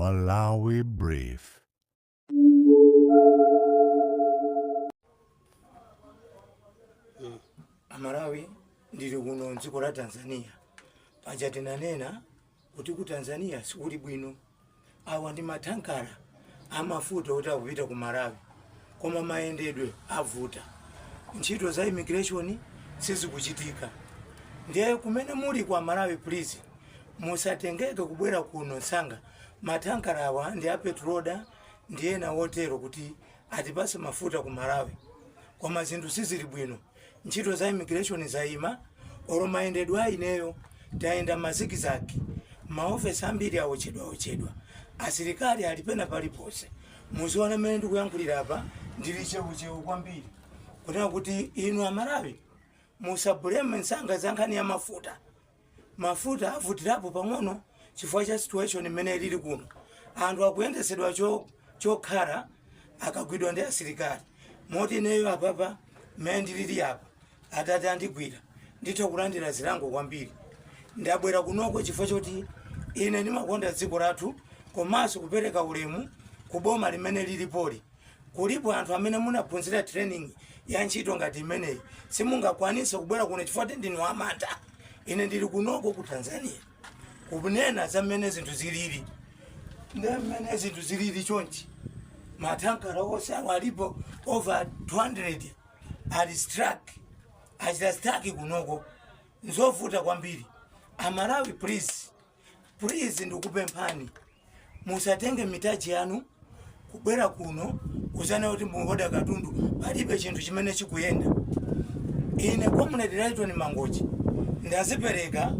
Malawi Brief. Amalawi, ndili kuno mdziko la Tanzania. Paja tinanena kuti ku Tanzania sikuli bwino. Awa ndi mathankala amafuta oti akupita ku Malawi, koma mayendedwe avuta, ntchito za immigration sizikuchitika. Ndiye kumene muli kwa Malawi, please musatengeke kubwera kuno msanga. Mathankala awa ndi a Petroda ndi ena wotero kuti atipase mafuta ku Malawi, koma zinthu sizili bwino. Ntchito za immigration zayima, olo mayendedwe a ineyo tayenda ma zigzag. Maofesi ambiri awotchedwa, asilikali ali pena paliponse. Muziona mmene ndikuyankhulira apa, ndili cheucheu kwambiri kunena kuti inu Amalawi musabuleme msanga za nkhani ya mafuta. Mafuta avutirapo pang'ono chifukwa cha situation imene ilili kuno. Anthu akuyendesedwa chokhala akagwidwa ndi asilikali, moti ineyo apapa mmene ndilili apa, atati andigwira nditha kulandira zilango kwambiri. Ndabwera kunoko chifukwa choti ine ndimakonda dziko lathu komanso kupereka ulemu ku boma limene lilipoli. Kulipo anthu amene munaphunzira training ya ntchito ngati imeneyi, simungakwanise kubwera kuno chifukwa kuti ndinu amantha. Ine ndili kunoko ku Tanzania kunena za mmene zinthu zilili. Ndi mmene zinthu zilili chonchi, mathankala onse awo alipo over 200 ali stuck, achita stuck kunoko. Nzovuta kwambiri. Amalawi, please, please, ndikupemphani musatenge mitaji yanu kubwera kuno kuzana kuti muoda katundu. Palibe chinthu chimene chikuyenda. Ine Comrade Lighton Mangochi ndazipereka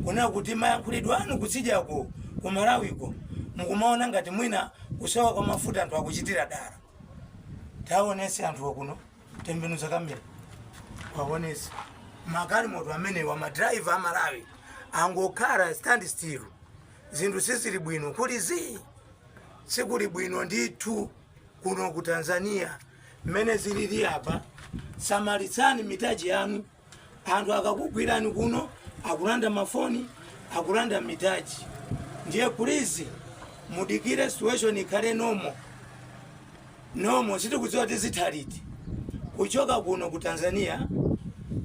kunena kuti mayankhulidwe anu kutsidyako ku Malawiko mukumaona ngati mwina kusowa kwa mafuta anthu akuchitira dala. Taonese anthuwa kuno, tembenuza kamera waonese magalimoto amenewa. Madraiva amalawi angokhala stand still. Zinthu sizili bwino, kuli zii, sikuli bwino ndithu kuno ku Tanzania mmene zilili apa. Samalitsani mitaji yanu. Anthu akakugwirani kuno akulanda mafoni, akulanda mitaji. Ndiye please mudikire situation ikhale normal, normal. Sitikudziwa tizitha liti. Kuchoka kuno ku Tanzania,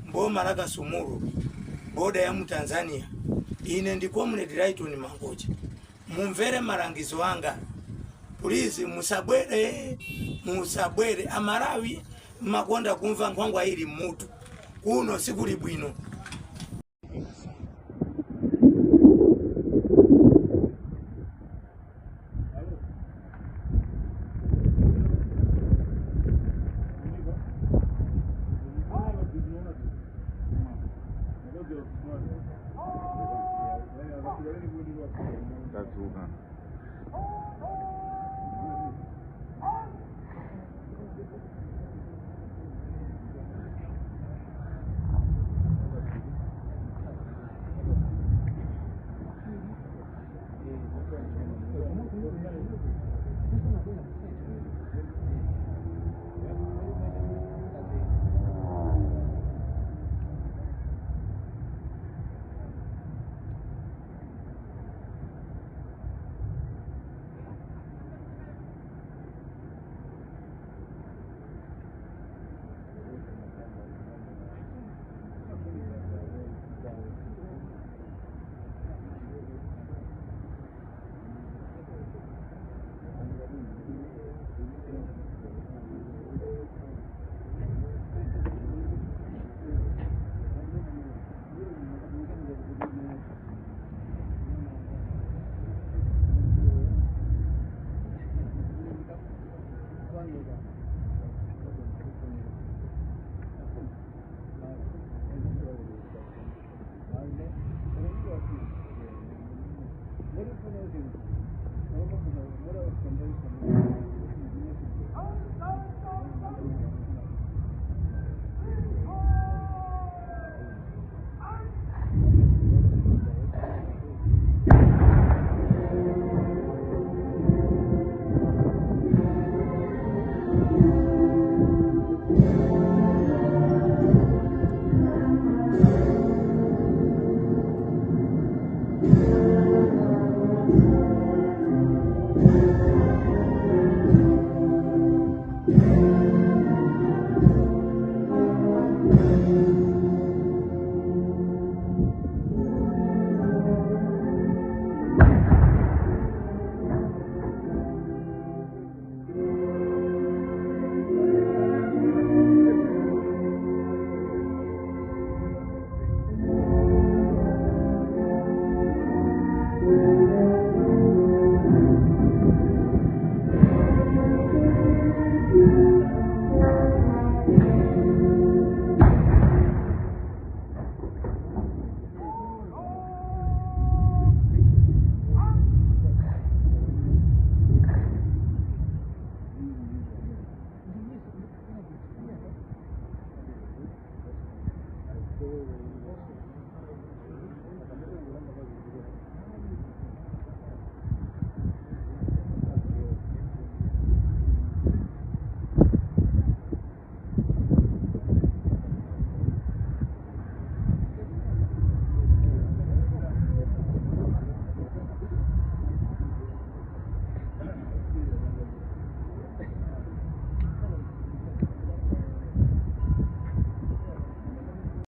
mboma la Kasumulu, boda ya mu Tanzania, ine ndi Comrade Lighton Mangochi. Mumvere malangizo anga, please, musabwere, musabwere. Amalawi mmakonda kumva nkhwangwa ili mmutu. Kuno sikuli bwino. Tadzuka.